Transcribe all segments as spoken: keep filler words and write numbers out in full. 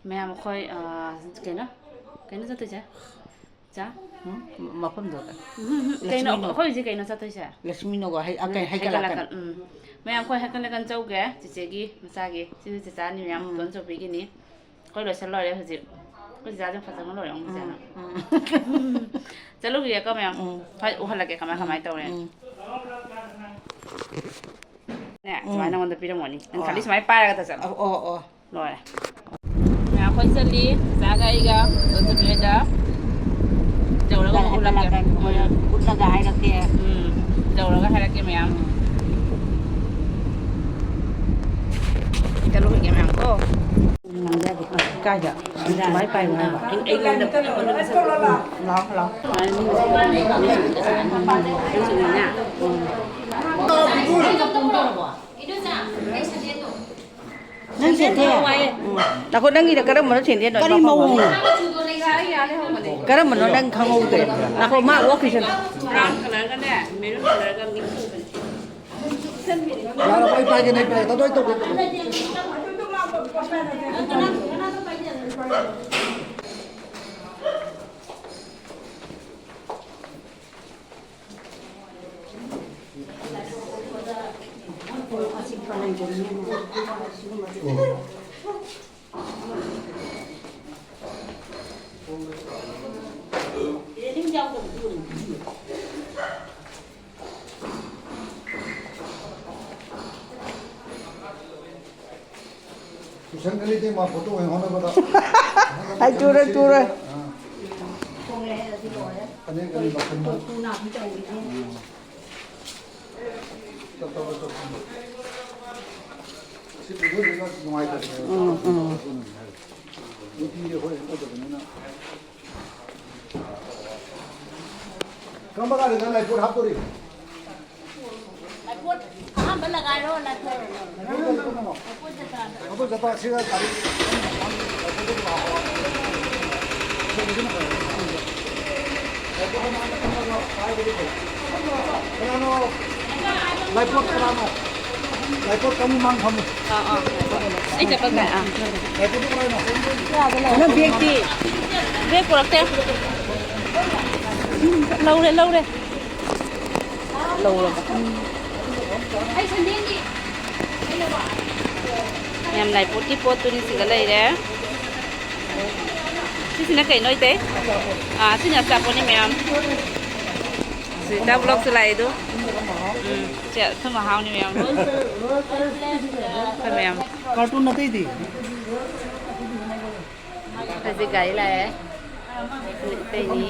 ꯃꯌꯥꯝ ꯑꯩꯈꯣꯏ, ꯑ, ꯀꯩꯅꯣ, ꯀꯩꯅꯣ ꯆꯠꯇꯣꯏꯁꯦ? ꯆꯥ? ꯎꯝ? ꯃꯐꯝꯗꯣ ꯀꯩ? ꯎꯝ, ꯎꯝ, ꯎꯝ꯫ ꯀꯩꯅꯣ, ꯂꯛꯁꯃꯤ ꯅꯣ-, ꯑꯩꯈꯣꯏ ꯍꯧꯖꯤꯛ ꯀꯩꯅꯣ ꯆꯠꯇꯣꯏꯁꯦ? ꯂꯛꯁꯃꯤ ꯅꯣꯒ ꯍꯩ-, ꯑ, ꯀꯩ, ꯎꯝ, ꯍꯩꯀꯠ ꯍꯩꯀꯠ ꯂꯥꯛꯀꯟ꯫ ꯂꯥꯛꯀꯟ, ꯎꯝ꯫ ꯃꯌꯥꯝ ꯑꯩꯈꯣꯏ ꯍꯩꯀꯠ ꯂꯥꯛꯀꯟ ꯆꯧꯒꯦ, ꯆꯤꯆꯦꯒꯤ ꯃꯆꯥꯒꯤ꯫ ꯁꯤꯁꯨ ꯆꯤꯆꯥ ꯅꯤꯌꯨ ꯌꯥꯝ ꯎꯝ꯫ ꯇꯣꯟ ꯆꯧꯕꯤꯒꯤꯅꯤ꯫ ꯑꯩꯈꯣꯏ ꯂꯣꯏꯁꯜ ꯂꯣꯏꯔꯦ ꯍꯧꯖꯤꯛ꯫ ꯑꯩꯈꯣꯏ ꯆꯤꯆꯥꯁꯦ ꯐꯖꯅ ꯂꯣꯏꯔꯦ, ꯑꯃꯨꯛ ꯆꯤꯆꯥꯅ꯫ ꯎꯝ, ꯎꯝ꯫ ꯆꯠꯂꯨꯈꯤꯒꯦꯀꯣ ꯃꯌꯥꯝ꯫ ꯎꯝ꯫ ꯍꯣꯏ, ꯎꯍꯜꯂꯛꯀꯦ ꯀꯃꯥꯏ, ꯎꯝ, ꯀꯃꯥꯏ ꯇꯧꯔꯦ꯫ ꯎꯝ꯫ ꯅꯦ, ꯁꯨꯃꯥꯏꯅ ꯎꯝ꯫ ꯅꯉꯣꯟꯗ ꯄꯤꯔꯝꯒꯅꯤ꯫ ꯅꯪ ꯑꯣ꯫ ꯈꯜꯂꯤ ꯁꯨꯃꯥꯏꯅ ꯄꯥꯏꯔꯒ ꯆꯠꯂꯣ꯫ ꯑꯣ, ꯑꯣ, ꯑꯣ꯫ ꯂꯣꯏꯔꯦ꯫ ꯃꯌꯥꯝ ꯑꯩꯈꯣꯏ ꯆꯠꯂꯤ, ꯆꯥꯒ ꯑꯩꯒ, ꯑꯗꯨ ꯆꯠꯂꯤꯉꯩꯗ ꯇꯧꯔꯒ ꯑꯃꯨꯛ ꯎꯠꯂꯛꯀꯦ꯫ ꯎꯠꯂꯒ ꯍꯥꯏꯔꯛꯀꯦ꯫ ꯎꯝ, ꯇꯧꯔꯒ ꯍꯥꯏꯔꯛꯀꯦ ꯃꯌꯥꯝ꯫ ꯆꯠꯂꯨꯈꯤꯒꯦ ꯃꯌꯥꯝ ꯀꯣ꯫ ꯀꯥꯏꯗ? ꯁꯨꯃꯥꯏꯅ ꯄꯥꯏꯌꯨ ꯍꯥꯏꯕ꯫ ꯑꯩ, ꯑꯩꯉꯣꯟꯗ, ꯑꯩꯉꯣꯟꯗ ꯂꯥꯎ, ꯂꯥꯎ꯫ ꯅꯪꯁꯨꯅꯦ꯫ ꯅꯪ ꯁꯦꯟꯊꯦ? ꯎꯝ꯫ ꯉꯥꯏꯈꯣ, ꯅꯪꯒꯤꯅ ꯀꯔꯝꯕꯅꯣ ꯁꯦꯟꯊꯦꯅꯣ? ꯀꯔꯤ ꯃꯑꯣꯡꯅꯣ? ꯀꯔꯝꯕꯅꯣ ꯅꯪ ꯈꯪꯍꯧꯗ꯭ꯔꯦ? ꯉꯥꯏꯈꯣ, ꯃꯥ ꯑꯣꯛꯈꯤꯁꯅꯨ꯫ ꯕ꯭ꯔꯥꯎꯟ ꯀꯂꯔꯒꯅꯦ, ꯃꯦꯔꯨꯟ ꯀꯂꯔꯒ ꯃꯤꯛꯁ ꯑꯣꯏꯕꯅꯦ꯫ ꯌꯥꯔꯕ? ꯑꯩ ꯄꯥꯏꯒꯦ, ꯑꯩ ꯄꯥꯏꯒꯦ꯫ ꯇꯥꯇꯣ, ꯑꯩ ꯇꯧꯒꯦ꯫ ꯇꯨꯏꯁꯟ ꯈꯔ ꯂꯩꯇꯦ ꯃꯥ ꯐꯣꯇꯣ ꯑꯣꯏꯅ ꯍꯣꯠꯅꯕꯗ꯫ ꯑꯩ ꯇꯨꯔꯣꯏ, ꯇꯨꯔꯣꯏ꯫ ꯑꯥ꯫ ꯐꯅꯦꯛ ꯑꯅꯤ ꯂꯧꯁꯤꯟꯕ꯫ ꯎꯝ꯫ ꯆꯠꯇꯕ ꯆꯠꯄ꯫ ꯁꯤ ꯄꯨꯊꯣꯛꯏꯁꯤꯅ ꯅꯨꯡꯉꯥꯏꯇꯕꯅꯦꯕ꯫ ꯎꯝ, ꯎꯝ꯫ ꯅꯨꯄꯤꯗꯤ ꯑꯩꯈꯣꯏ ꯍꯦꯛ ꯅꯠꯇꯕꯅꯤꯅ꯫ ꯀꯔꯝꯕ ꯒꯥꯔꯤꯗ ꯂꯥꯏꯄꯣꯠ ꯍꯥꯞꯇꯣꯔꯤ? ꯂꯥꯏꯄꯣꯠ ꯑꯍꯥꯟꯕ ꯂꯒꯥꯏꯔꯣ, ꯂꯥꯏꯄꯣꯠ? ꯂꯥꯏꯄꯣꯠ ꯀꯔꯤ ꯄꯣꯠꯅꯣ? ꯂꯥꯏꯄꯣꯠ ꯖꯇꯥ꯫ ꯂꯥꯏꯄꯣꯠ ꯖꯇꯥ ꯁꯤꯒ ꯒꯥꯔꯤ ꯂꯥꯏꯄꯣꯠ ꯑꯃ ꯍꯥꯞꯄꯣ꯫ ꯂꯥꯏꯄꯣꯠ ꯑꯃ ꯍꯥꯞꯄꯒ ꯄꯥꯏꯕꯗꯤ ꯐꯩ꯫ ꯀꯅꯥꯅꯣ? ꯂꯥꯏꯄꯣꯠ ꯀꯅꯥꯅꯣ? ꯂꯥꯏꯄꯣꯠ ꯀꯥꯡꯕꯨ ꯃꯥꯡ ꯐꯝꯃꯨ꯫ ꯑꯥ, ꯑꯥ꯫ ꯑꯩ ꯆꯠꯄ ꯀꯥꯏ? ꯑꯥ꯫ ꯂꯥꯏꯄꯣꯠꯇꯨ ꯀꯃꯥꯏꯅꯣ? ꯅꯪ ꯕꯦꯒꯇꯤ? ꯕꯦꯒ ꯄꯨꯔꯛꯇꯦ꯫ ꯂꯧꯔꯦ, ꯂꯧꯔꯦ꯫ ꯂꯧꯔꯕ? ꯃꯌꯥꯝ ꯂꯥꯏꯄꯣꯠꯀꯤ ꯄꯣꯠꯇꯨꯅꯤ ꯁꯤꯗ ꯂꯩꯔꯦ꯫ ꯁꯤꯁꯤꯅ ꯀꯩꯅꯣ, ꯏꯇꯩ? ꯑꯥ, ꯁꯤꯅ ꯑꯆꯥꯄꯣꯠꯅꯤ ꯃꯌꯥꯝ꯫ ꯁꯤꯗ ꯕ꯭ꯂꯣꯛꯁꯨ ꯂꯥꯛꯑꯦ ꯑꯗꯨ꯫ ꯎꯝ, ꯁꯤ ꯑꯊꯨꯝ ꯑꯍꯥꯎꯅꯤ ꯃꯌꯥꯝ꯫ ꯑꯩꯈꯣꯏ ꯃꯌꯥꯝ꯫ ꯀꯥꯔꯇꯨꯟ ꯑꯇꯩꯗꯤ? ꯍꯧꯖꯤꯛ ꯒꯥꯔꯤ ꯂꯥꯛꯑꯦ꯫ ꯏꯇꯩꯅꯤ꯫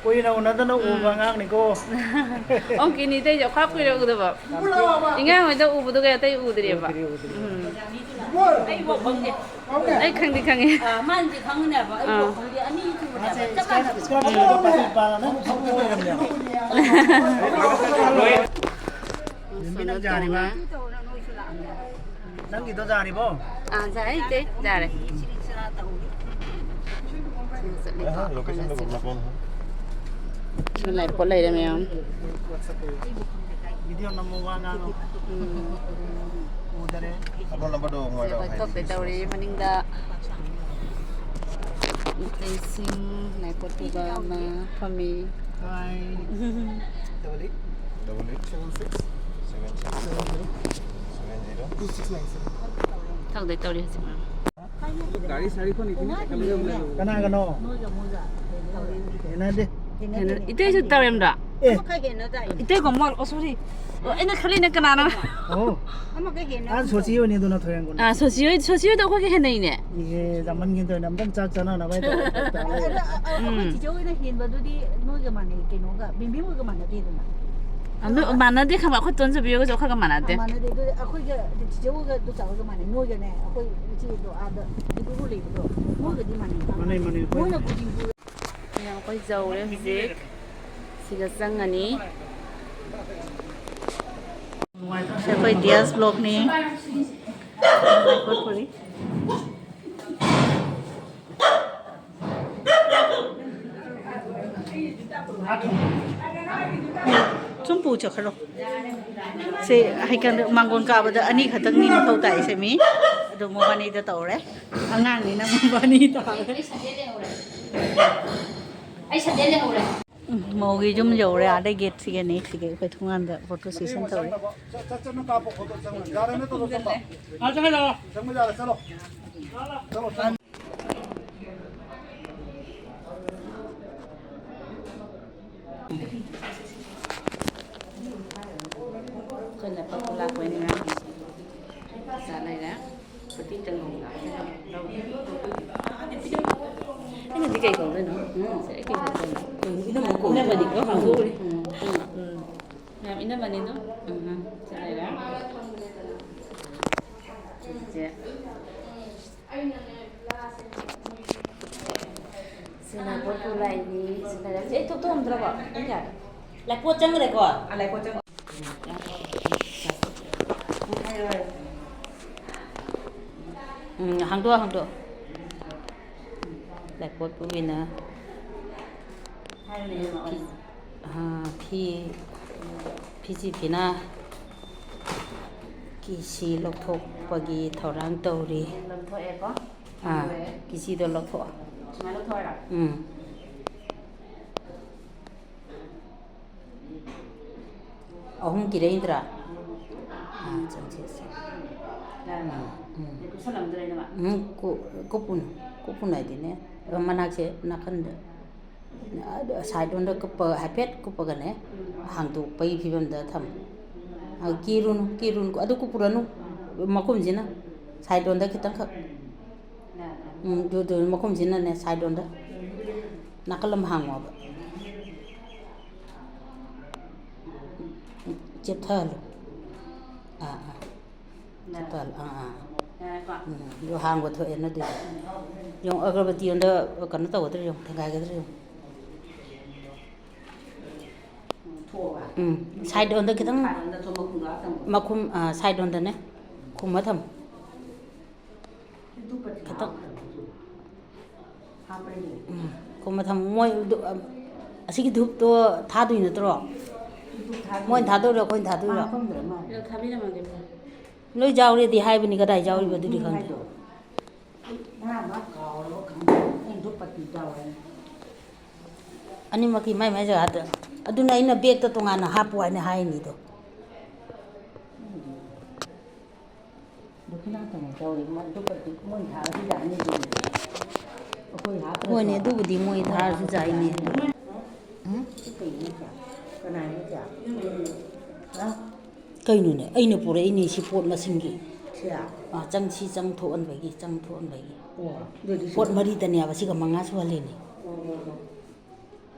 ꯀꯨꯏꯅ ꯎꯅꯗꯅ ꯎꯕ ꯎꯝ꯫ ꯑꯉꯥꯡꯅꯤꯀꯣ꯫ ꯑꯣ, ꯀꯤꯅꯤ ꯏꯇꯩꯁꯦ ꯈ꯭ꯋꯥꯏ ꯀꯨꯏꯔꯦ ꯎꯗꯕ꯫ ꯏꯉꯥꯡ ꯍꯣꯏꯗ ꯎꯕꯗꯨꯒ ꯑꯇꯩ ꯎꯗ꯭ꯔꯤꯑꯕ꯫ ꯎꯗ꯭ꯔꯤ, ꯎꯗ꯭ꯔꯤ꯫ ꯎꯝ꯫ ꯑꯩ ꯈꯪꯗꯤ ꯈꯪꯉꯦ꯫ ꯑꯥ, ꯃꯥꯅꯗꯤ ꯈꯪꯉꯅꯦꯕ꯫ ꯑꯩ ꯑꯥ꯫ ꯈꯪꯗꯦ꯫ ꯑꯅꯤ ꯁꯨꯕꯅꯦꯕ꯫ ꯆꯞ ꯃꯥꯟꯅꯕ꯫ Sky sky pilot pilot pilot ꯂꯩꯔꯝꯅꯦꯕ꯫ ꯕꯦꯝꯕꯤ, ꯅꯪ ꯌꯥꯔꯤꯕ? ꯅꯪꯒꯤꯗꯣ ꯌꯥꯔꯤꯕꯣ? ꯑꯥ, ꯌꯥꯔꯦ, ꯏꯆꯦ, ꯌꯥꯔꯦ꯫ ꯁꯤꯗ ꯆꯠꯂꯦꯀꯣ꯫ ꯑꯍ, location ꯗ ꯁꯤꯗ꯫ ꯒꯨꯒꯜ ꯃꯦꯞ ꯑꯣꯟ ꯍꯥꯏ꯫ ꯁꯤꯗ ꯂꯥꯏ ꯄꯣꯠ ꯂꯩꯔꯦ ꯃꯌꯥꯝ꯫ ꯚꯤꯗꯤꯑꯣ ꯅꯝꯃꯣ, ꯋꯥ ꯉꯥꯡꯉꯣ꯫ ꯎꯝ꯫ ꯎꯗꯔꯦ꯫ ꯑꯄꯣꯟ ꯅꯝꯕꯔꯗꯣ ꯁꯤ ꯃꯣꯏꯗ ꯑꯩꯈꯣꯏ ꯍꯥꯏꯗꯤ ꯊꯣꯛꯇꯣꯏ ꯇꯧꯔꯤ ꯃꯅꯤꯡꯗ꯫ ꯏꯇꯩꯁꯤꯡ ꯂꯥꯏ ꯄꯣꯠ ꯄꯨꯕ ꯑꯃ ꯐꯝꯃꯤ꯫ Hi. Double eight. Double eight. Seven six. Seven six. Seven zero. Seven zero. Two six nine seven. ꯊꯧꯗꯣꯏ ꯇꯧꯔꯤ ꯍꯧꯖꯤꯛ ꯃꯥ꯫ ꯒꯥꯔꯤ ꯁꯥꯔꯤ ꯈꯣꯠꯅꯤ ꯊꯤꯟ ꯁꯥꯏꯀꯜ ꯂꯩꯔꯝꯕ ꯂꯩꯔꯝꯕ꯫ ꯀꯅꯥꯒꯅꯣ? ꯍꯦꯟꯅꯗꯦ꯫ ꯏꯇꯩꯁꯨ ꯇꯧꯔꯦꯝꯗ꯭ꯔꯣ? ꯑꯦ꯫ ꯏꯇꯩ ꯀꯣꯃꯣꯜ, ꯑꯣ, sorry꯫ ꯑꯣ, ꯑꯩꯅ ꯈꯜꯂꯤꯅ ꯀꯅꯥꯅꯣ? ꯑꯣ꯫ ꯑꯥ, ꯁꯣꯁꯤ ꯍꯣꯏꯅꯤ ꯑꯗꯨꯅ ꯊꯣꯏꯔꯦꯡꯒꯣꯟ꯫ ꯑꯥ, ꯁꯣꯁꯤ ꯍꯣꯏ, ꯁꯣꯁꯤ ꯍꯣꯏꯗꯣ ꯑꯩꯈꯣꯏꯒ ꯍꯦꯟꯅꯩꯅꯦ꯫ ꯏꯍꯦ, ꯌꯥꯝꯃꯟꯈꯤꯗꯣꯏꯅꯦ꯫ ꯑꯝꯇꯪ ꯆꯥꯛ ꯆꯥꯅꯅꯕ ꯍꯥꯏ ꯇꯧꯔꯦ꯫ ꯑꯗ, ꯑ, ꯑ, ꯑꯩꯈꯣꯏ ꯎꯝ꯫ ꯆꯤꯆꯦ ꯍꯣꯏꯅ ꯍꯦꯟꯕꯗꯨꯗꯤ ꯅꯣꯏꯒ ꯃꯥꯟꯅꯩ, ꯀꯩꯅꯣꯒ, ꯕꯦꯝꯕꯦꯝ ꯍꯣꯏꯒ ꯃꯥꯟꯅꯗꯦꯗꯅ꯫ ꯑꯗꯨ ꯃꯥꯟꯅꯗꯦ ꯈꯪꯕ, ꯑꯩꯈꯣꯏ ꯇꯣꯟꯖꯕꯤ ꯍꯣꯏꯒꯁꯨ ꯑꯩꯈꯣꯏꯒ ꯃꯥꯟꯅꯗꯦ꯫ ꯑꯥ, ꯃꯥꯟꯅꯗꯦ꯫ ꯑꯗꯨꯗꯤ ꯑꯩꯈꯣꯏꯒ, ꯆꯤꯆꯦ ꯍꯣꯏꯒ ꯏꯗꯣꯝꯆꯥ ꯍꯣꯏꯒ ꯃꯥꯟꯅꯩ꯫ ꯅꯣꯏꯒꯅꯦ, ꯑꯩꯈꯣꯏ ꯏꯆꯦꯗꯣ ꯑꯥꯗ ꯗꯤꯕ꯭ꯔꯨꯒꯔ ꯂꯩꯕꯗꯣ, ꯃꯣꯏꯒꯗꯤ ꯃꯥꯟꯅꯩ꯫ ꯃꯥꯟꯅꯩ, ꯃꯥꯟꯅꯩ, ꯑꯩꯈꯣꯏ ꯃꯣꯏꯅ ꯃꯥꯟꯅꯩ꯫ ꯀꯨꯀꯤꯡ ꯄꯨꯔ- ꯃꯌꯥꯝ ꯑꯩꯈꯣꯏ ꯌꯧꯔꯦ ꯍꯧꯖꯤꯛ꯫ ꯁꯤꯗ ꯆꯪꯉꯅꯤ꯫ ꯅꯨꯡꯉꯥꯏꯇ꯭ꯔꯣ? ꯁꯤ ꯑꯩꯈꯣꯏ ꯗꯤꯌꯥꯁ ꯕ꯭ꯂꯣꯛꯅꯤ꯫ ꯁꯨꯝ ꯄꯨ ꯆꯠꯈ꯭ꯔꯣ꯫ ꯁꯦ, ꯍꯩꯀꯪꯗ ꯃꯥꯡꯒꯣꯟ ꯀꯥꯕꯗ ꯑꯅꯤ ꯈꯛꯇꯪꯅꯤ ꯃꯊꯧ ꯇꯥꯏꯁꯦ ꯃꯤ꯫ ꯑꯗꯣ ꯃꯕꯥꯅꯤꯗ ꯇꯧꯔꯦ꯫ ꯑꯉꯥꯡꯅꯤꯅ ꯃꯕꯥꯅꯤ ꯇꯥꯔꯦ꯫ ꯑꯩ ꯁꯟꯗꯦ ꯂꯩꯍꯧꯔꯦ꯫ ꯑꯩ ꯁꯟꯗꯦ ꯂꯩꯍꯧꯔꯦ꯫ ꯎꯝ, ꯃꯧꯒꯤ ꯌꯨꯝ ꯌꯧꯔꯦ꯫ ꯑꯥꯗꯩ ꯒꯦꯠꯁꯤꯒꯅꯦ, ꯁꯤꯒ ꯑꯩꯈꯣꯏ ꯊꯣꯡꯒꯥꯟꯗ ꯐꯣꯇꯣ ꯁꯦꯁꯟ ꯇꯧꯔꯦ꯫ ꯑꯩꯈꯣꯏꯅ ꯄꯛꯄ ꯂꯥꯛꯄꯅꯤꯅ ꯆꯥ ꯂꯩꯔꯦ꯫ ꯎꯇꯤ ꯆꯪꯍꯧꯕ꯫ ꯑꯩꯅꯗꯤ ꯀꯩ ꯀꯧꯗꯣꯏꯅꯣ? ꯎꯝ, ꯁꯦ, ꯑꯩ ꯀꯩ ꯀꯧꯗꯣꯏꯅꯣ? ꯎꯝ, ꯏꯅꯝꯃ ꯀꯧꯗꯣꯏꯅꯣ? ꯏꯅꯝꯃꯅꯤꯀꯣ, ꯍꯥꯡꯗꯣꯛꯎꯔꯦ꯫ ꯎꯝ, ꯎꯝ꯫ ꯎꯝ꯫ ꯃꯌꯥꯝ ꯏꯅꯝꯃꯅꯤꯗꯣ꯫ ꯎꯝ, ꯎꯝ꯫ ꯁꯦ ꯂꯩꯔꯦ꯫ ꯁꯦ꯫ ꯁꯤꯅ ꯄꯣꯠ ꯄꯨ ꯂꯥꯛꯏꯅꯤ꯫ ꯁꯤꯅ ꯂꯥꯛꯏ꯫ ꯑꯩ ꯊꯣꯛꯇꯣꯛꯑꯝꯗ꯭ꯔꯕꯣ? ꯄꯨꯡ ꯀꯌꯥꯗ? ꯂꯥꯏꯄꯣꯠ ꯆꯪꯈ꯭ꯔꯦꯀꯣ? ꯑ, ꯂꯥꯏꯄꯣꯠ ꯆꯪ-, ꯎꯝ, ꯍꯥꯏꯔꯣ, ꯍꯥꯏꯔꯣ꯫ ꯎꯝ, ꯍꯥꯡꯗꯣꯛꯑꯣ, ꯍꯥꯡꯗꯣꯛꯑꯣ꯫ ꯂꯥꯏꯄꯣꯠ ꯄꯨꯕꯤꯅ ꯍꯥꯏꯔꯣꯅꯦ, ꯏꯅꯝꯃ, ꯐꯤ, ꯋꯥꯔꯤꯁꯦ꯫ ꯑ, ꯐꯤ, ꯐꯤꯖꯤ ꯐꯤꯅꯥ ꯀꯤꯁꯤ ꯂꯧꯊꯣꯛꯄꯒꯤ ꯊꯧꯔꯥꯡ ꯇꯧꯔꯤ꯫ ꯂꯧꯊꯣꯛꯑꯦꯀꯣ? ꯑꯥ, ꯂꯣꯏꯔꯦ꯫ ꯀꯤꯁꯤꯗꯣ ꯂꯧꯊꯣꯛꯑꯣ꯫ ꯁꯨꯃꯥꯏꯅ ꯂꯧꯊꯣꯛꯑꯣꯔꯥ? ꯎꯝ꯫ ꯑꯍꯨꯝ ꯀꯤꯔꯛꯏꯗ꯭ꯔꯥ? ꯑꯥ, ꯆꯪꯁꯦ, ꯆꯪꯁꯦ꯫ ꯌꯥꯔꯕ? ꯎꯝ, ꯎꯝ꯫ ꯑꯗꯩ ꯀꯨꯞꯁꯜꯂꯝꯗ꯭ꯔꯦ ꯏꯅꯝꯃ? ꯎꯝ, ꯀꯨ-, ꯀꯨꯞꯄꯨꯅꯨ, ꯀꯨꯞꯄꯨꯅꯨ ꯍꯥꯏꯗꯤꯅꯦ, ꯃꯅꯥꯛꯁꯦ ꯅꯥꯀꯟꯗ, ꯑꯗꯨ side ꯂꯣꯝꯗ ꯀꯨꯞꯄ, ꯍꯥꯏꯐꯦꯠ ꯀꯨꯞꯄꯒꯅꯦ, ꯎꯝ꯫ ꯍꯥꯡꯗꯣꯛꯄꯒꯤ ꯐꯤꯕꯝꯗ ꯊꯝꯃꯨ꯫ ꯑ, ꯀꯤꯔꯨꯅꯨ, ꯀꯤꯔꯨꯅꯨ, ꯑꯗꯨ ꯀꯨꯞꯄꯨꯔꯅꯨ, ꯃꯈꯨꯝꯁꯤꯅ side ꯂꯣꯝꯗ ꯈꯤꯇꯪꯈꯛ꯫ ꯌꯥꯔꯕ? ꯎꯝ, ꯑꯗꯨ, ꯑꯗꯨ ꯃꯈꯨꯝꯁꯤꯅꯅꯦ side ꯂꯣꯝꯗ ꯅꯥꯀꯜ ꯑꯃ ꯍꯥꯡꯉꯣꯕ꯫ ꯆꯦꯞꯊꯍꯜꯂꯨ꯫ ꯑꯥ, ꯑꯥ꯫ ꯆꯦꯞꯊꯍꯜꯂꯨ꯫ ꯑꯥ, ꯑꯥ꯫ ꯌꯥꯔꯦꯀꯣ? ꯎꯝ, ꯑꯗꯨ ꯍꯥꯡꯕ ꯊꯣꯛꯑꯦꯅ ꯑꯗꯨꯗꯤ꯫ ꯌꯦꯡꯉꯨ, ꯑꯒꯔꯕꯇꯤ ꯑꯝꯗ ꯀꯩꯅꯣ ꯇꯧꯒꯗ꯭ꯔꯥ ꯌꯦꯡꯉꯨ, ꯊꯦꯡꯒꯥꯏꯒꯗ꯭ꯔꯥ ꯌꯦꯡꯉꯨ꯫ ꯎꯝ, ꯊꯣꯛꯑꯕ? ꯎꯝ, side ꯑꯣꯟꯗ ꯈꯤꯇꯪ꯫ Side ꯑꯣꯟꯗ ꯊꯣꯛ ꯃꯈꯨꯝꯗꯣ ꯑꯥ ꯊꯝꯃꯣ꯫ ꯃꯈꯨꯝ, ꯑꯥ, side ꯑꯣꯟꯗꯅꯦ꯫ ꯈꯨꯝꯃ ꯊꯝꯃꯨ꯫ ꯈꯤꯇꯪ꯫ ꯎꯝ, ꯈꯨꯝꯃ ꯊꯝꯃꯨ꯫ ꯃꯣꯏ ꯗꯨ-, ꯑ, ꯑꯁꯤꯒꯤ ꯙꯨꯞꯇꯣ ꯊꯥꯗꯣꯏ ꯅꯠꯇ꯭ꯔꯣ? ꯃꯣꯏꯅ ꯊꯥꯗꯣꯏꯔꯣ, ꯑꯩꯈꯣꯏꯅ ꯊꯥꯗꯣꯏꯔꯣ? ꯃꯥ ꯈꯪꯗ꯭ꯔꯦ, ꯃꯥ꯫ ꯂꯣꯏ ꯌꯥꯎꯔꯦꯗꯤ ꯍꯥꯏꯕꯅꯤ, ꯀꯗꯥꯏ ꯌꯥꯎꯔꯤꯕ ꯑꯗꯨꯗꯤ ꯈꯪꯗꯦ꯫ ꯍꯥꯏꯗꯣ꯫ ꯃꯥ, ꯃꯥ ꯀꯥꯎꯔꯕ ꯈꯪꯗꯦ꯫ ꯑꯩꯅ ꯗꯨꯞ ꯄꯠꯇꯤ ꯌꯥꯎꯔꯦ꯫ ꯑꯅꯤꯃꯛꯀꯤ ꯃꯥꯏ ꯃꯥꯏ ꯖꯒꯥꯗ꯫ ꯑꯗꯨꯅ ꯑꯩꯅ ꯕꯦꯛꯇ ꯇꯣꯉꯥꯟꯅ ꯍꯥꯞꯄꯨ ꯍꯥꯏꯅ ꯍꯥꯏꯅꯤꯗꯣ꯫ ꯗꯈꯤꯅꯥ ꯀꯩꯅꯣ ꯇꯧꯔꯦ, ꯃꯗꯨ ꯀꯩꯁꯨ ꯃꯣꯏ ꯊꯥꯔꯁꯨ ꯌꯥꯅꯤ ꯑꯗꯨꯕꯨꯗꯤ꯫ ꯑꯩꯈꯣꯏ ꯍꯥꯞꯇ꯭ꯔꯁꯨ ꯍꯣꯏꯅꯦ, ꯑꯗꯨꯕꯨꯗꯤ ꯃꯣꯏ ꯊꯥꯔꯁꯨ ꯌꯥꯏꯅꯦ꯫ ꯎꯝ? ꯁꯤ ꯀꯩꯅꯣ ꯁꯦ? ꯀꯅꯥꯅꯣ ꯁꯦ? ꯍꯥ? ꯀꯩꯅꯣꯅꯦ, ꯑꯩꯅ ꯄꯨꯔꯛꯏꯅꯦ ꯁꯤ ꯄꯣꯠ ꯃꯁꯤꯡꯒꯤ꯫ ꯁꯤꯔꯥ? ꯑꯥ, ꯆꯪ, ꯁꯤ ꯆꯪ ꯊꯣꯛꯍꯟꯕꯒꯤ, ꯆꯪ ꯊꯣꯛꯍꯟꯕꯒꯤ꯫ ꯑꯣ, ꯑꯗꯨꯗꯤ ꯁꯤ ꯄꯣꯠ ꯃꯔꯤꯇꯅꯦꯕ, ꯁꯤꯒ ꯃꯉꯥ ꯁꯨꯍꯜꯂꯤꯅꯦ꯫ ꯑꯣ, ꯑꯣ, ꯑꯣ꯫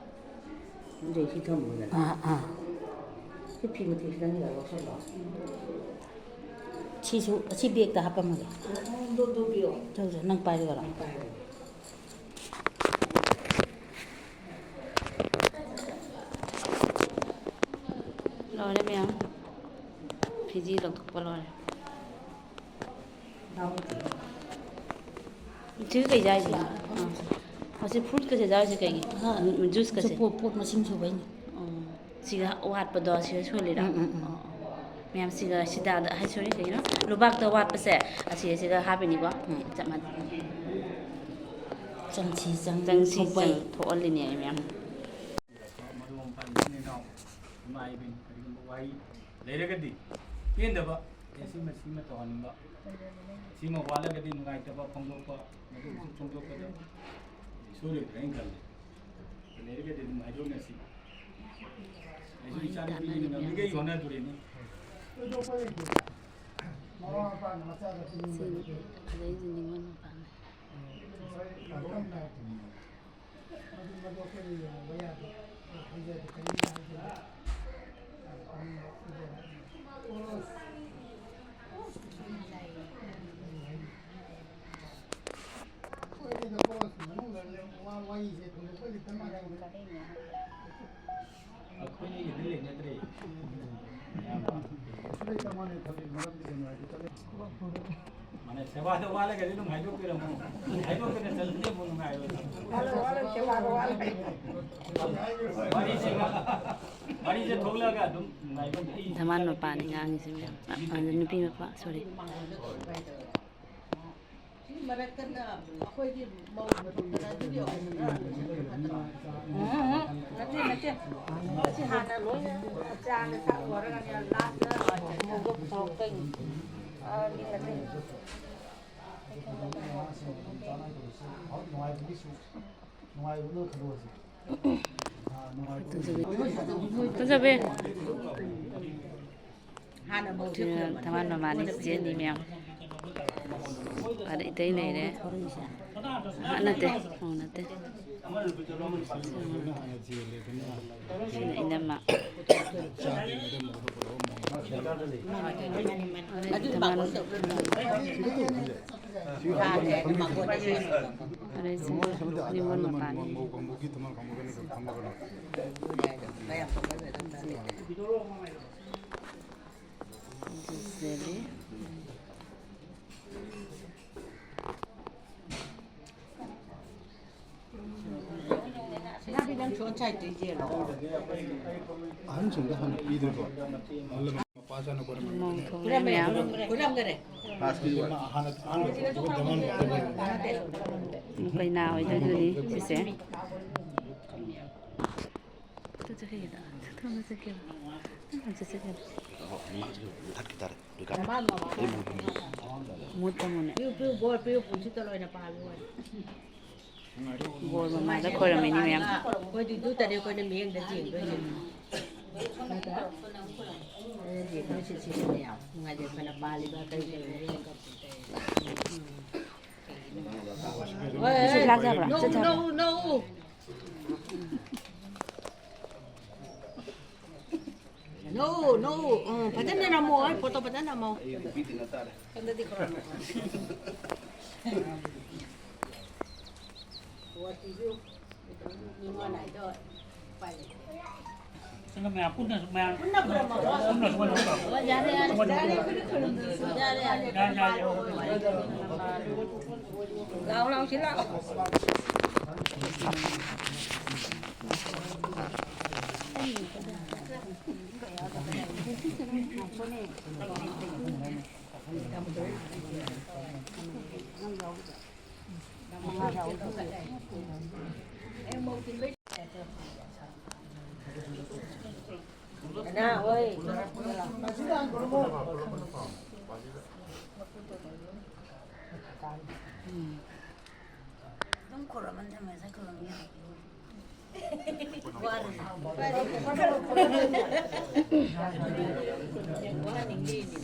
ꯑꯗꯨꯗꯤ ꯁꯤ ꯊꯝꯃꯣꯗꯅ꯫ ꯑꯥ, ꯑꯥ꯫ ꯁꯤ ꯐꯤ ꯃꯇꯦꯛ ꯈꯤꯇꯪ ꯂꯧꯁꯜꯂꯣ꯫ ꯁꯤꯁꯨ ꯑꯁꯤ ꯕꯦꯛꯇ ꯍꯥꯞꯄꯝꯃꯒꯦ꯫ ꯑꯣ, ꯑꯣ, ꯑꯗꯨ, ꯑꯗꯨ ꯄꯤꯌꯣ꯫ ꯆꯧꯁꯦ, ꯅꯪ ꯄꯥꯏꯔꯒꯔꯣ? ꯅꯪ ꯄꯥꯏꯔꯒꯦ꯫ ꯂꯣꯏꯔꯦ ꯃꯌꯥꯝ꯫ ꯐꯤꯖꯤ ꯂꯧꯊꯣꯛꯄ ꯂꯣꯏꯔꯦ꯫ ꯁꯤꯒ ꯀꯩ ꯆꯥꯏꯁꯤꯅꯣ? ꯑꯥ꯫ ꯑꯁꯤ ꯐ꯭ꯔꯨꯠꯀꯁꯦ ꯆꯥꯔꯤꯁꯦ ꯀꯩꯒꯤ? ꯑꯥ, ꯖꯨꯁꯀꯁꯦ? ꯄꯣꯠ, ꯄꯣꯠ ꯃꯁꯤꯡ ꯁꯨꯕꯩꯅꯦ꯫ ꯑꯣ꯫ ꯁꯤꯒ ꯋꯥꯠꯄꯗꯣ ꯁꯤꯒ ꯁꯣꯜꯂꯤꯔꯥ? ꯎꯝ, ꯎꯝ, ꯎꯝ꯫ ꯑꯣ, ꯑꯣ꯫ ꯃꯌꯥꯝ ꯁꯤꯒ ꯁꯤꯗꯥꯗ, ꯍꯥꯏ, ꯁꯣꯔꯤ, ꯀꯩꯅꯣ? ꯂꯨꯕꯥꯛꯇ ꯋꯥꯠꯄꯁꯦ ꯑꯁꯤ, ꯑꯁꯤꯒ ꯍꯥꯞꯄꯤꯅꯤꯀꯣ? ꯎꯝ꯫ ꯆꯞ ꯃꯥꯟꯅꯩ꯫ ꯆꯪꯁꯤ ꯆꯪ ꯆꯪꯁꯤ ꯊꯣꯛꯄꯩ꯫ ꯆꯪ ꯊꯣꯛꯍꯜꯂꯤꯅꯦ ꯃꯌꯥꯝ꯫ ꯃꯔꯨꯞ ꯃꯄꯥꯡ ꯏꯆꯤꯟ ꯏꯅꯥꯎ ꯏꯃꯥ ꯏꯕꯦꯟ ꯀꯔꯤꯒꯨꯝꯕ ꯋꯥꯍꯩ ꯂꯩꯔꯒꯗꯤ ꯄꯦꯟꯗꯕ, ꯑꯦ, ꯁꯤꯃ, ꯁꯤꯃ ꯇꯧꯍꯟꯅꯤꯡꯕ, ꯁꯤꯃ ꯋꯥꯠꯂꯒꯗꯤ ꯅꯨꯡꯉꯥꯏꯇꯕ ꯐꯣꯡꯗꯣꯛꯄ, ꯃꯗꯨꯒꯤꯁꯨ ꯐꯣꯡꯗꯣꯛꯄꯗ ꯁꯣꯏꯔꯣꯏꯗ꯭ꯔꯥ ꯍꯥꯏꯅ ꯈꯜꯂꯤ꯫ ꯂꯩꯔꯒꯗꯤ ꯑꯗꯨꯝ ꯍꯥꯏꯗꯣꯛꯅꯁꯤ꯫ ꯑꯩꯁꯨ ꯏꯆꯥ ꯅꯨꯄꯤꯒꯤ ꯉꯝꯃꯤꯈꯩ ꯍꯣꯠꯅꯗꯣꯔꯤꯅꯤ꯫ ꯁꯤꯅꯤ, ꯑꯗꯩꯗꯤ ꯅꯤꯉꯣꯜ ꯃꯄꯥꯟꯅꯤ꯫ ꯑꯩꯈꯣꯏꯅꯤꯒꯤꯗꯤ ꯂꯩꯅꯗ꯭ꯔꯦ꯫ ꯁꯦꯕꯥꯗ ꯋꯥꯠꯂꯒꯗꯤ ꯑꯗꯨꯝ ꯍꯥꯏꯗꯣꯛꯄꯤꯔꯝꯃꯣ꯫ ꯍꯥꯏꯗꯣꯛꯇꯅ ꯆꯠꯂꯗꯤ ꯑꯃꯨꯛ ꯅꯨꯡꯉꯥꯏꯔꯣꯏ꯫ ꯋꯥꯔꯤꯁꯦ, ꯋꯥꯔꯤꯁꯦ ꯊꯣꯛꯂꯛꯑꯒ ꯑꯗꯨꯝ ꯅꯨꯡꯉꯥꯏꯕ ꯑꯩ ꯙꯃꯥꯟ ꯃꯄꯥꯅꯤ ꯉꯥꯡꯉꯤꯁꯦ ꯃꯌꯥꯝ꯫ ꯑ, ꯅꯨꯄꯤ ꯃꯄꯥ, ꯁꯣꯔꯤ꯫ ꯁꯤ ꯃꯔꯛꯇꯅ ꯑꯩꯈꯣꯏꯒꯤ ꯃꯧ ꯑꯗꯨꯒꯤ ꯑꯣꯏꯅ ꯅꯠꯇꯦ, ꯅꯠꯇꯦ꯫ ꯑꯁꯤ ꯍꯥꯟꯅ ꯂꯣꯏꯅ ꯆꯥꯅ ꯊꯛꯂꯨꯔꯒꯅꯦ, ꯂꯥꯁꯇ ꯃꯧꯗꯣ ꯄꯨꯊꯣꯔꯛꯇꯣꯏꯅꯤ꯫ ꯑ, ꯃꯤ ꯅꯠꯇꯦ꯫ ꯐꯖꯕꯤ꯫ ꯊꯃꯥꯟ ꯃꯃꯥꯅꯤ ꯆꯤꯆꯦꯅꯤ ꯃꯌꯥꯝ꯫ ꯑꯗ ꯏꯇꯩ ꯂꯩꯔꯦ꯫ ꯑ, ꯅꯠꯇꯦ, ꯃꯧ ꯅꯠꯇꯦ꯫ ꯁꯤꯅ ꯏꯅꯝꯃ꯫ ꯑꯗ ꯏꯇꯩ ꯃꯥꯅ꯫ ꯑꯗꯩ ꯁꯤꯅ ꯅꯤꯉꯣꯜ ꯃꯄꯥꯅꯤ꯫ ꯖꯨꯁꯦꯂꯤ꯫ ꯑꯍꯟꯁꯤꯡꯗ ꯍꯥꯟꯅ ꯄꯤꯗꯣꯏꯕ꯫ ꯃꯧ ꯊꯣꯡꯂꯦ ꯃꯌꯥꯝ꯫ ꯀꯩꯅꯥ ꯑꯣꯏꯗꯣꯏꯗꯨꯅꯤ ꯁꯤꯁꯦ꯫ ꯆꯠꯈꯤꯒꯦꯗ꯫ ꯆꯠꯈ꯭ꯔꯣ, ꯆꯠꯈ꯭ꯔꯣ꯫ ꯅꯪ ꯆꯠꯈ꯭ꯔꯣ꯫ ꯃꯨꯠꯄ ꯃꯨꯅꯦ꯫ ꯄꯤꯌꯨ, ꯄꯤꯌꯨ, ꯕꯣꯔ ꯄꯤꯌꯨ, ꯄꯨꯟꯁꯤꯠꯇ ꯂꯣꯏꯅ ꯄꯥꯜꯂꯨ꯫ ꯕꯣꯔ ꯃꯃꯥꯗ ꯈꯣꯏꯔꯝꯃꯤꯅꯤ ꯃꯌꯥꯝ꯫ ꯑꯩꯈꯣꯏꯗꯤ ꯗꯨꯇꯅꯦ ꯑꯩꯈꯣꯏꯅ ꯃꯤꯠꯌꯦꯡꯗ ꯌꯦꯡꯗꯣꯏꯁꯦ꯫ ꯑꯗꯨꯗꯤ ꯑꯩꯈꯣꯏ ꯁꯤ, ꯁꯤꯁꯤꯅꯦ ꯌꯥꯝ ꯅꯨꯡꯉꯥꯏꯖꯩ꯫ ꯑꯩꯈꯣꯏꯅ ꯄꯥꯜꯂꯤꯕ ꯀꯔꯤ ꯀꯔꯤ ꯃꯤꯠꯌꯦꯡ ꯀꯩꯅꯣ꯫ ꯍꯣꯏ, ꯍꯣꯏ, ꯍꯣꯏ꯫ ꯂꯥꯛ ꯌꯥꯕ꯭ꯔꯥ? ꯅꯣꯛꯎ, ꯆꯠ ꯌꯥꯕ꯭ꯔꯥ? ꯅꯣꯛꯎ, ꯅꯣꯛꯎ꯫ No, no, ꯎꯝ, ꯐꯖꯅ ꯅꯝꯃꯣ, ꯍꯣꯏ, ꯐꯣꯇꯣ ꯐꯖꯅ ꯅꯝꯃꯣ꯫ ꯃꯌꯥꯝ ꯄꯨꯟꯅ ꯃꯌꯥꯝ ꯄꯨꯟꯅ ꯄꯨꯟꯅ ꯁꯨꯃꯥꯏꯅ ꯇꯧꯔꯣ꯫ ꯌꯥꯔꯦ, ꯌꯥꯔꯦ꯫ ꯌꯥꯔꯦ, ꯌꯥꯔꯦ꯫ ꯂꯥꯛꯑꯣ, ꯂꯥꯛꯑꯣ, ꯁꯤ ꯂꯥꯛꯑꯣ꯫ ꯑꯗꯨꯝ ꯈꯨꯔꯨꯝꯃ ꯊꯝꯃꯦ, ꯉꯁꯥꯏ ꯈꯨꯔꯨꯝꯃꯤ ꯍꯥꯏ꯫ ꯋꯥꯔꯦ꯫ ꯋꯥꯍꯟꯅꯤꯡꯗꯦꯅꯦ꯫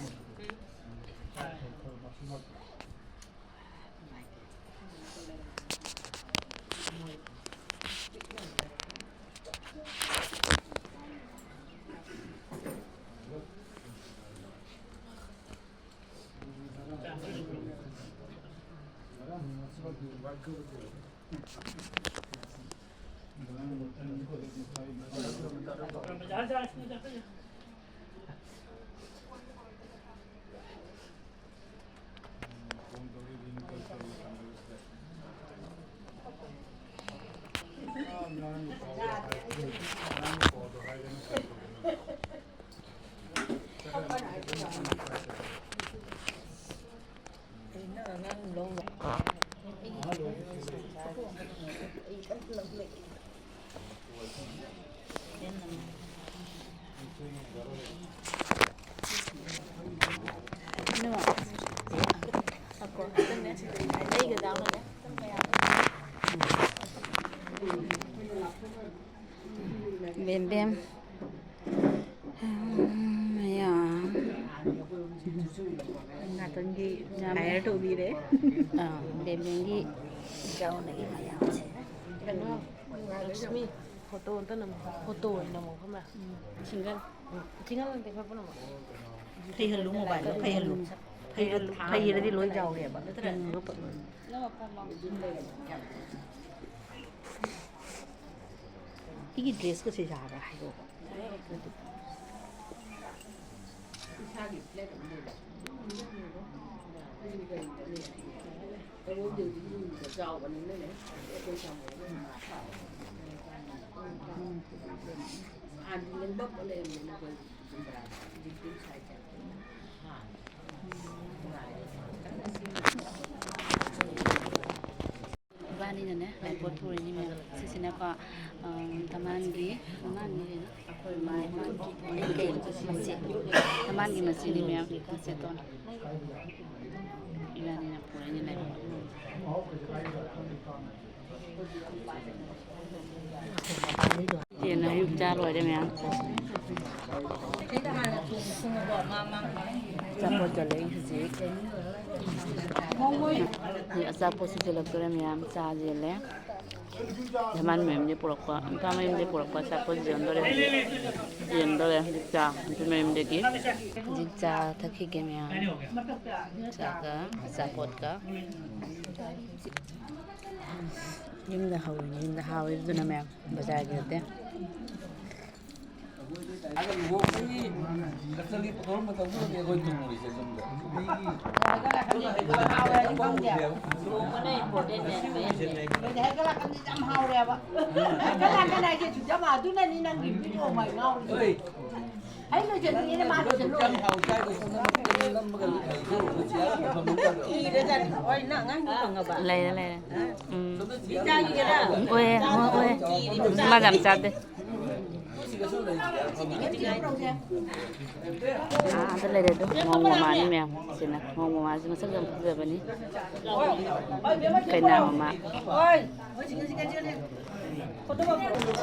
ꯕꯦꯝ ꯕꯦꯝ꯫ ꯃꯌꯥꯝ꯫ ꯉꯥꯛꯇꯪꯒꯤ ꯍꯥꯏꯌꯔ ꯇꯧꯕꯤꯔꯦ꯫ ꯑꯥ, ꯕꯦꯝꯕꯦꯝꯒꯤ ꯏꯆꯥꯎꯅꯒꯤ ꯃꯌꯥꯝꯁꯦ꯫ ꯀꯩꯅꯣ, ꯂꯛꯁꯃꯤ, ꯐꯣꯇꯣ ꯑꯝꯇ ꯅꯝꯃꯣ꯫ ꯐꯣꯇꯣ ꯑꯣꯏꯅ ꯅꯝꯃꯣ, ꯈꯪꯕ꯭ꯔꯥ? ꯁꯤꯡꯒꯜ꯫ ꯁꯤꯡꯒꯜ ꯅꯠꯇꯦ, ꯈꯔ ꯄꯨꯟꯅ ꯅꯝꯃꯣ꯫ ꯐꯩꯍꯜꯂꯨ, ꯃꯣꯕꯥꯏꯜꯗꯣ ꯐꯩꯍꯜꯂꯨ꯫ ꯐꯩꯍꯜꯂꯨ, ꯐꯩꯍꯜꯂꯗꯤ ꯂꯣꯏ ꯌꯥꯎꯔꯦꯕ꯫ ꯅꯠꯇ꯭ꯔꯥ? ꯎꯝ, ꯂꯣꯏ ꯄꯛ-, ꯎꯝ꯫ ꯑꯩꯒꯤ ꯗ꯭ꯔꯦꯁꯀꯁꯦ ꯌꯥꯕ꯭ꯔꯥ ꯍꯥꯏꯔꯛꯑꯣ꯫ ꯏꯁꯥꯒꯤ ꯐ꯭ꯂꯦꯠ ꯑꯃ ꯂꯩꯕ꯫ ꯑꯗꯨꯅꯤ ꯀꯔꯤꯅꯣ? ꯑꯩꯉꯣꯟꯗꯕꯨꯗꯤ ꯌꯨꯝꯗ ꯆꯥꯎꯕꯅꯤꯅꯅꯦ, ꯑꯩꯈꯣꯏ ꯇꯥꯃꯣꯒ ꯃꯃꯥ ꯐꯥꯕ꯫ ꯍꯥꯟꯅꯗꯤ ꯂꯦꯡꯕꯝ ꯂꯩꯔꯝꯗꯦꯅ ꯑꯩꯈꯣꯏ ꯆꯨꯝꯕ꯭ꯔꯥ? ꯍꯧꯖꯤꯛꯇꯤ ꯁꯥꯏ ꯆꯠꯇꯅ ꯍꯥꯟꯅ ꯅꯨꯡꯉꯥꯏꯔꯦ꯫ ꯏꯕꯥꯅꯤꯅꯅꯦ ꯂꯥꯏꯄꯣꯠ ꯄꯨꯔꯤꯅꯤ ꯃꯌꯥꯝ꯫ ꯁꯤꯁꯤꯅꯀꯣ, ꯑꯝ, ꯇꯃꯥꯟꯒꯤ, ꯇꯃꯥꯟꯒꯤ ꯀꯩꯅꯣ? ꯑꯩꯈꯣꯏ ꯃꯥꯏ ꯃꯆꯦ꯫ ꯇꯃꯥꯟꯒꯤ ꯃꯆꯦꯅꯤ ꯃꯌꯥꯝ, ꯃꯆꯦꯇꯣꯟ꯫ ꯏꯕꯥꯅꯤꯅ ꯄꯨꯔꯤꯅꯤ ꯂꯥꯏꯄꯣꯠ꯫ ꯆꯦꯅ ꯑꯌꯨꯛ ꯆꯥ ꯂꯣꯏꯔꯦ ꯃꯌꯥꯝ꯫ ꯑꯆꯥꯄꯣꯠꯀ ꯂꯩ ꯍꯧꯖꯤꯛ꯫ ꯑꯆꯥꯄꯣꯠꯁꯨ ꯊꯤꯜꯂꯛꯇꯣꯔꯦ ꯃꯌꯥꯝ, ꯆꯥ ꯌꯦꯜꯂꯦ꯫ ꯙꯃꯥꯟ ꯃꯌꯨꯝꯗꯒꯤ ꯄꯨꯔꯛꯄ, ꯅꯨꯄꯥ ꯃꯌꯨꯝꯗꯒꯤ ꯄꯨꯔꯛꯄ ꯑꯆꯥꯄꯣꯠ ꯌꯣꯟꯗꯣꯔꯦ ꯍꯧꯖꯤꯛ꯫ ꯌꯦꯟꯗꯣꯔꯦ ꯍꯧꯖꯤꯛ ꯆꯥ, ꯅꯨꯄꯤ ꯃꯌꯨꯝꯗꯒꯤ꯫ ꯍꯧꯖꯤꯛ ꯆꯥ ꯊꯛꯈꯤꯒꯦ ꯃꯌꯥꯝ꯫ ꯆꯥꯒ ꯑꯆꯥꯄꯣꯠꯀ꯫ ꯌꯨꯝꯗ ꯍꯧꯔꯤꯅꯤ, ꯌꯨꯝꯗ ꯍꯥꯎꯋꯦ ꯑꯗꯨꯅ ꯃꯌꯥꯝ, ꯕꯖꯥꯔꯒꯤ ꯅꯠꯇꯦ꯫ ꯑꯗ ꯂꯨꯍꯣꯡꯕꯒꯤ ꯀꯁꯇꯂꯤ ꯄꯨꯊꯣꯔꯛꯄ ꯃꯇꯝꯗꯨꯗꯗꯤ ꯑꯩꯈꯣꯏ ꯇꯨꯝꯃꯣꯏꯁꯦ ꯌꯨꯝꯗ꯫ ꯂꯨꯍꯣꯡꯕꯅ important ꯅꯦ꯫ ꯍꯥꯏꯒꯠꯂꯛꯀꯅꯤ ꯌꯥꯝ ꯍꯥꯎꯔꯦꯕ꯫ ꯍꯥꯏꯒꯠꯂꯛꯀꯅꯤ ꯍꯥꯏꯁꯦ ꯁꯨꯖꯝ ꯑꯗꯨꯅꯅꯤ ꯅꯪꯒꯤ ꯅꯨꯄꯤ ꯂꯨꯍꯣꯡꯕ ꯉꯥꯎꯔꯤꯁꯦ꯫ ꯑꯩ ꯂꯣꯏꯁꯤꯟꯅꯤꯡꯉꯦꯅꯦ, ꯃꯥ ꯂꯣꯏꯁꯤꯜꯂꯨ꯫ ꯏꯔꯖꯥꯠꯅꯤ꯫ ꯍꯣꯏ, ꯅꯪ ꯑꯉꯥꯡꯗꯣ ꯐꯪꯉꯕ? ꯂꯩꯔꯦ, ꯂꯩꯔꯦ꯫ ꯎꯝ꯫ ꯏꯆꯥꯒꯤꯔ? ꯑꯣꯏꯌꯦ, ꯍꯣꯏ, ꯑꯣꯏꯌꯦ꯫ ꯃꯥꯗꯤ ꯌꯥꯝ ꯆꯥꯗꯦ꯫ ꯑꯥ, ꯑꯗ ꯂꯩꯔꯦ ꯑꯗꯣ꯫ ꯃꯧ ꯃꯃꯥꯅꯤ ꯃꯌꯥꯝ꯫ ꯁꯤꯅ ꯃꯧ ꯃꯃꯥꯁꯤ ꯃꯁꯛ ꯌꯥꯝ ꯐꯖꯕꯅꯤ꯫ ꯀꯩꯅꯥ ꯃꯃꯥ꯫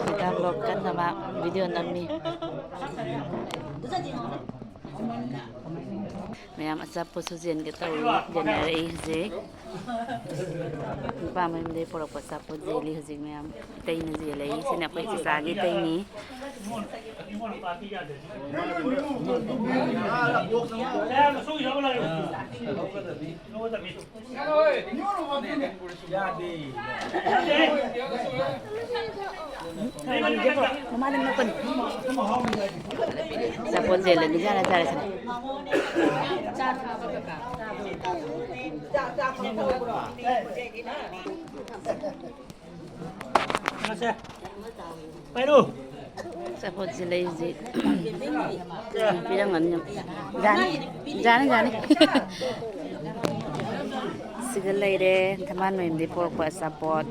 ꯁꯤꯗ vlog ꯀꯟꯅ ꯃꯥ video ꯅꯝꯃꯤ꯫ ꯃꯌꯥꯝ ꯑꯆꯥꯄꯣꯠꯁꯨ ꯆꯦꯟꯒꯦ ꯇꯧꯔꯤ, ꯌꯦꯟꯅꯔꯛꯏ ꯍꯧꯖꯤꯛ꯫ ꯅꯨꯄꯥ ꯃꯌꯨꯝꯗꯒꯤ ꯄꯨꯔꯛꯄ ꯑꯆꯥꯄꯣꯠ ꯌꯦꯜꯂꯤ ꯍꯧꯖꯤꯛ ꯃꯌꯥꯝ꯫ ꯏꯇꯩꯅꯁꯨ ꯌꯦꯜꯂꯛꯏ꯫ ꯁꯤꯅ ꯑꯩꯈꯣꯏ ꯆꯤꯆꯥꯒꯤ ꯏꯇꯩꯅꯤ꯫ ꯃꯃꯥꯗ ꯅꯣꯛꯀꯅꯨ꯫ ꯑꯆꯥꯄꯣꯠ ꯆꯦꯜꯂꯦ, ꯅꯤꯡꯖꯥꯅ ꯆꯥꯔꯁꯤꯅꯦ꯫ ꯄꯥꯏꯔꯣ꯫ ꯑꯆꯥꯄꯣꯠꯁꯤ ꯂꯩ ꯍꯧꯖꯤꯛ꯫ ꯄꯤꯔꯝꯒꯅꯤ꯫ ꯌꯥꯅꯤ, ꯌꯥꯅꯤ, ꯌꯥꯅꯤ꯫ ꯁꯤꯗ ꯂꯩꯔꯦ, ꯊꯝꯕꯥꯜ ꯃꯌꯨꯝꯗꯒꯤ ꯄꯣꯔꯛꯄ ꯑꯆꯥꯄꯣꯠ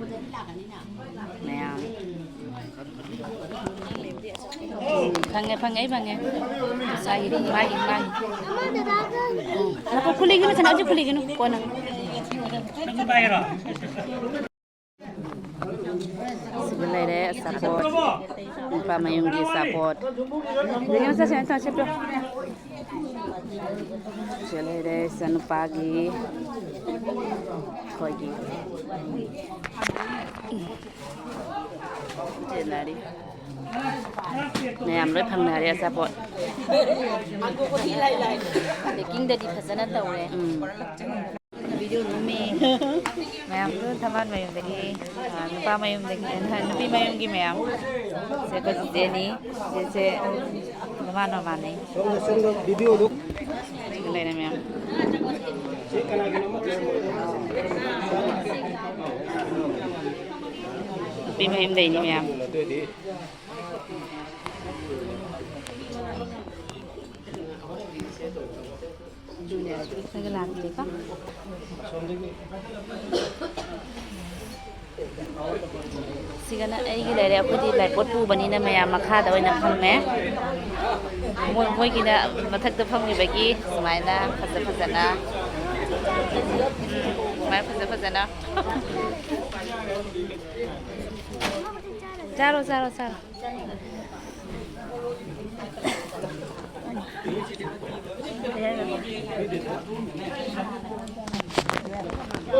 ꯃꯌꯥꯝ꯫ ꯎꯝ, ꯐꯪꯉꯦ, ꯐꯪꯉꯦ, ꯑꯩ ꯐꯪꯉꯦ꯫ ꯃꯥꯒꯤ, ꯃꯥꯒꯤ, ꯃꯥꯒꯤ꯫ ꯎꯝ꯫ ꯉꯥꯏꯈꯣ, ꯈꯨꯜꯂꯤꯒꯤꯅꯨ, ꯁꯅꯥ, ꯍꯧꯖꯤꯛ ꯈꯨꯜꯂꯤꯒꯤꯅꯨ, ꯀꯣꯟꯅ꯫ ꯁꯤꯗ ꯂꯩꯔꯦ ꯑꯆꯥꯄꯣꯠ꯫ ꯅꯨꯄꯥ ꯃꯌꯨꯝꯒꯤ ꯑꯆꯥꯄꯣꯠ꯫ ꯁꯤꯗ ꯂꯩꯔꯦ ꯏꯆꯥꯅꯨꯄꯥꯒꯤ, ꯑꯩꯈꯣꯏꯒꯤ꯫ ꯌꯦꯟꯅꯔꯤ꯫ ꯃꯌꯥꯝ ꯂꯣꯏ ꯐꯪꯅꯔꯦ ꯑꯆꯥꯄꯣꯠ꯫ ꯄꯦꯀꯤꯡꯗꯗꯤ ꯐꯖꯅ ꯇꯧꯔꯦ꯫ ꯎꯝ꯫ ꯃꯌꯥꯝꯁꯨ ꯊꯝꯕꯥꯜ ꯃꯌꯨꯝꯗꯒꯤ, ꯑ, ꯅꯨꯄꯥ ꯃꯌꯨꯝꯗꯒꯤ, ꯑ, ꯅꯨꯄꯤ ꯃꯌꯨꯝꯒꯤ ꯃꯌꯥꯝ꯫ ꯁꯦ ꯑꯩꯈꯣꯏ ꯆꯤꯆꯦꯅꯤ, ꯆꯤꯆꯦꯁꯦ ꯃꯃꯥꯟ ꯃꯃꯥꯟꯅꯤ꯫ ꯂꯩꯔꯦ ꯃꯌꯥꯝ꯫ ꯅꯨꯄꯤ ꯃꯌꯨꯝꯗꯩꯅꯤ ꯃꯌꯥꯝ꯫ ꯑꯗꯨꯅꯦ, ꯑꯩꯈꯣꯏꯒ ꯂꯥꯛꯇꯦꯀꯣ꯫ ꯁꯤꯒꯅ ꯑꯩꯒꯤ ꯂꯩꯔꯦ꯫ ꯑꯩꯈꯣꯏꯗꯤ ꯂꯥꯏꯄꯣꯠ ꯄꯨꯕꯅꯤꯅ ꯃꯌꯥꯝ ꯃꯈꯥꯗ ꯑꯣꯏꯅ ꯐꯝꯃꯦ꯫ ꯃꯣꯏ, ꯃꯣꯏꯒꯤꯅ ꯃꯊꯛꯇ ꯐꯝꯈꯤꯕꯒꯤ ꯁꯨꯃꯥꯏꯅ ꯐꯖ ꯐꯖꯅ, ꯎꯝ, ꯁꯨꯃꯥꯏꯅ ꯐꯖ ꯐꯖꯅ꯫ ꯆꯥꯔꯣ, ꯆꯥꯔꯣ, ꯆꯥꯔꯣ꯫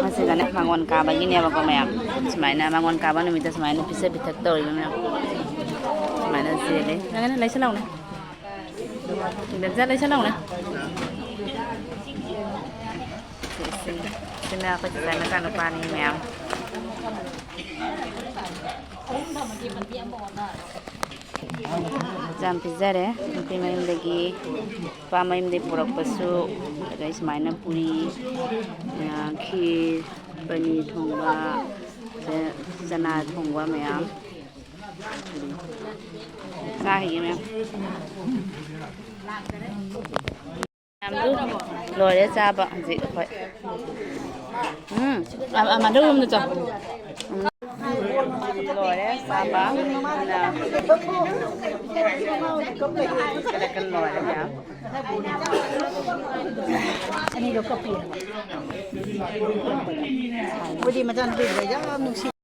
ꯃꯁꯤꯒꯅꯦ ꯃꯉꯣꯟ ꯀꯥꯕꯒꯤꯅꯦꯕꯀꯣ ꯃꯌꯥꯝ꯫ ꯁꯨꯃꯥꯏꯅ ꯃꯉꯣꯟ ꯀꯥꯕ ꯅꯨꯃꯤꯠꯇ ꯁꯨꯃꯥꯏꯅ ꯄꯤꯖ ꯄꯤꯊꯛ ꯇꯧꯔꯤꯕ ꯃꯌꯥꯝ꯫ ꯁꯨꯃꯥꯏꯅ ꯆꯦꯜꯂꯤ꯫ ꯅꯪ ꯂꯩꯁꯜꯂꯛꯎꯅꯦ꯫ ꯕꯦꯝꯆꯥ, ꯂꯩꯁꯜꯂꯛꯎꯅꯦ꯫ ꯁꯤ, ꯁꯤ, ꯁꯤꯅ ꯑꯩꯈꯣꯏ ꯆꯤꯆꯥꯏ ꯃꯆꯥꯅꯨꯄꯥꯅꯤ ꯃꯌꯥꯝ꯫ ꯌꯥꯝ ꯄꯤꯖꯔꯦ꯫ ꯅꯨꯄꯤ ꯃꯌꯨꯝꯗꯒꯤ, ꯅꯨꯄꯥ ꯃꯌꯨꯝꯗꯒꯤ ꯄꯨꯔꯛꯄꯁꯨ, ꯑꯗꯩ ꯁꯨꯃꯥꯏꯅ ꯄꯨꯔꯤ, ꯑ, ꯈꯤꯔ, ꯄꯅꯤꯔ ꯊꯣꯡꯕ, ꯑꯗꯩ ꯆꯅꯥ ꯊꯣꯡꯕ ꯃꯌꯥꯝ꯫ ꯆꯥꯈꯤꯒꯦ ꯃꯌꯥꯝ꯫ ꯃꯌꯥꯝꯗꯨ ꯂꯣꯏꯔꯦ ꯆꯥꯕ ꯍꯧꯖꯤꯛ ꯑꯩꯈꯣꯏ꯫ ꯎꯝ, ꯑ-, ꯑ-, ꯃꯗꯨ ꯔꯨꯝꯗ ꯆꯪ꯫ ꯎꯝ꯫ ꯂꯣꯏꯔꯦ ꯆꯥꯕ꯫ ꯑꯗꯨꯅ ꯀꯔ ꯀꯔ ꯂꯣꯏꯔꯦ ꯃꯌꯥꯝ꯫ ꯑꯅꯤꯗꯣ ꯀꯞꯄꯤ꯫ ꯑꯩꯈꯣꯏꯗꯤ ꯃꯆꯥꯅꯨꯄꯤꯗꯨꯗ ꯌꯥꯝ ꯅꯨꯡꯁꯤ꯫